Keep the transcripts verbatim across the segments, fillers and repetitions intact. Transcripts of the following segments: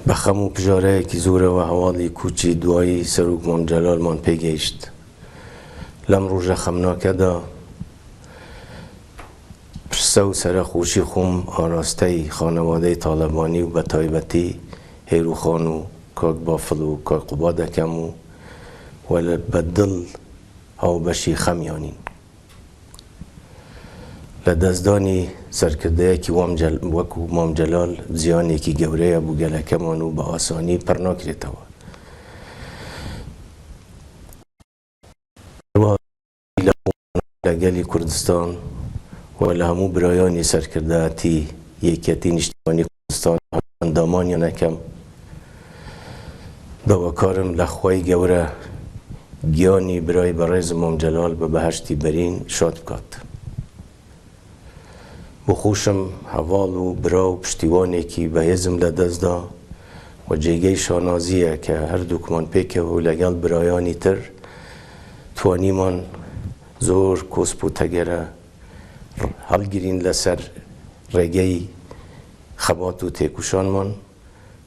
Bi xem û pijareyekî zor e we hevalî kûçî duwayî Serok Mam Celalman pê gehişt. Lem roja xemnake de pirse û serexweşî xwim arasteyî xanewadeyê Talebanî û bi taybetî Hêrûxan û kak Bafil û kak Quba dekem û we li bedil hawbeşî xem yanîn. Li destdanî serkirdeyekî wam Cel-, wekû Mam Celal ziyanekî gewre ye bo gelekeman û bi asanî pir nakirêtewe. Lê gelî Kurdistan û li hemû birayanî serkirdeyetî Yeketî Niştimanî Kurdistan, endaman ya nekem, dawekarim li Xweyî Gewre giyanî birayê berêz Mam Celal bi behiştî berîn şad bikat. Bi xweşim heval û bira û piştîwanekî behêzim li dest da û cêgey şanazî ye ke herdûkman pêkev û legel birayanî tir twanîman zor kosp û tegere helgirîn li ser rêgeyî xebat û têkoşanman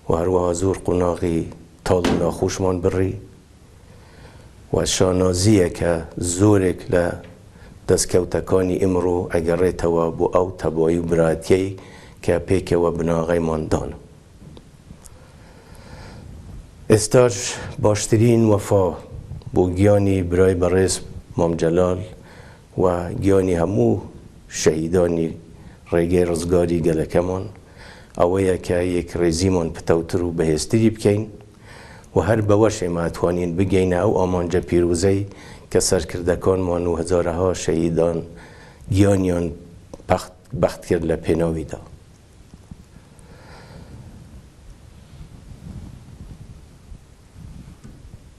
û herwiha zor qonaxî tal û naxweşman birî. We şanazî ye ke zorek li destkewtekanî îmro egerêtewe bo ew tebayî û biratiyeyî ke pêkewe binaxeyman dan. Êsta ji baştirîn wefa bo giyanî birayê berêz Mam Celal we giyanî hemû şehîdanî rêgê rizgarî gelekeman, ew ye ke yek rêzîman pitewtir û bihêztirî bikeyn û her bi weşê me etwanîn bigeyne ew amance pîrozey ke serkirdekanman û hezareha şehîdan giyaniyan bext, bext kir li pênavî de.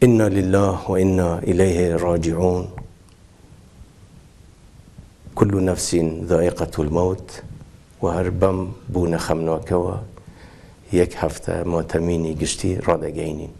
Inna lillah ve inna ileyhi raciun. Kullu nefsin zaiqetul mewt. Û her bem bûne xemnake we yek hefte matemînî giştî radegeynîn.